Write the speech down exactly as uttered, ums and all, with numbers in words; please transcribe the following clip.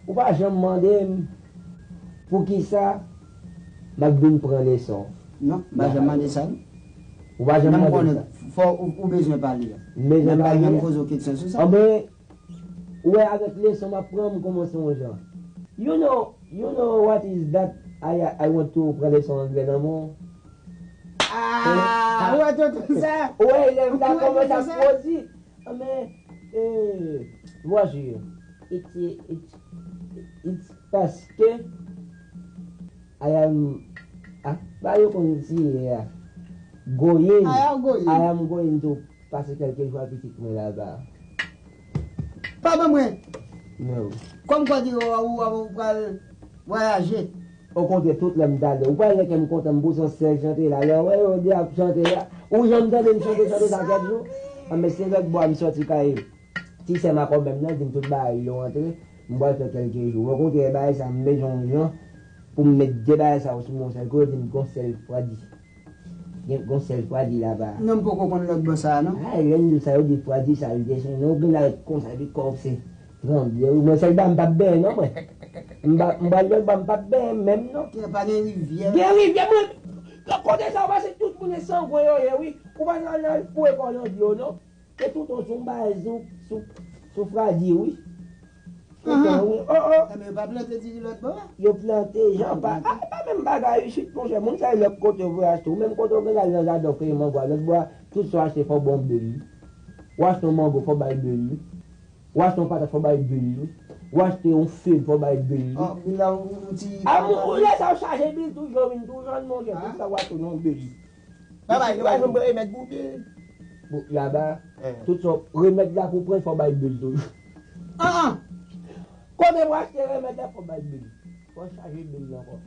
Ou pa janm mande m poukisa m ap vin pran leson. Non, m pa janm mande sa, non. Ou pa janm mande sa. Fò ou, ou bezwen pale. M bezwen pale. Menm pa janm poze w kesyon sou sa. Anben, ou wè, avèk leson m ap pran, m kòmanse yon jan. You know, you know what is that? I, I want to pran leson anglè nan men w. Ah, ou wè tonton sa? Ou wè, lè m ta kòmanse ap pwodui. Anben, eh, Roger, it's, it's, it's paske I am, ah, ba yo konn di, yeah, going. I am going. I am going to pase kèlke jou a pitit mwen laba. Pa ban mwen. Non. Kòm kwa di ou, ou, ou pral vwayaje. Okontrè, tout lè m t ale, ou pa wè kè m kontan, m pouse yon sèl chante la. Lè w wè yo de ap chante la, ou janm tande m chante, chante sa kèk jou? Anben, se lòt bò a m sòti kay ti sè m a kòmè m nan, di m tout bagay yo antre, m pral fè kèlke jou. Okontrè, bagay sa, m bezwen yon jan pou m met de bagay sa yo sou yon sèl kote, di m gon sèl fwa di. Gen gon sèl fwa di laba. Non, m poko konn lòt bò sa a, non. Ay, lè m di sa, yo di fwa di sa, li te sonnen, ou gen la konsa, epi kò w se tranble. Wi, mwen, sèl ba m p ap benyen, non, mwen. M ba, m ba lòt ba m p ap benyen menm, non. Gen pa gen rivyè. Gen rivyè, mwen. Kote sa, ou pa se tout moun e sangwen yo ye, wi. Ou pa nan, nan pou ekòl an dlo, non. E toutan sou bagay sou, sou, sou fradi, wi. Toutan, wi. Oh, oh. Enben, yo pa plante diri lòt bò a? Yo plante, jan pa, pa menm bagay isit, monchè. Moun sa yo lòt kote yo vle achte. Ou menm kote w gen al nan jaden w kreye mango a, lòt bò a, tout sa w achte fò w ba yon bèl. Ou achte yon mango, fò w bay bèl. Ou achte yon patat, fò w bay bèl. Ou achte yon fèy, fò w bay bèl. Oh, bil la, ou, ou ti. A, ou lè sa w chaje bil, toujou vin tou jòn, monchè. Tout sa w achte nan bèl. Babay, yo pa janm remèt pou bil. Bon, laba, tout sa, remèt la pou pran, fò bay bil toujou. Ah, ah. Kote pou achte remèt la, fò bay bil. Fò chaje bil la ankò.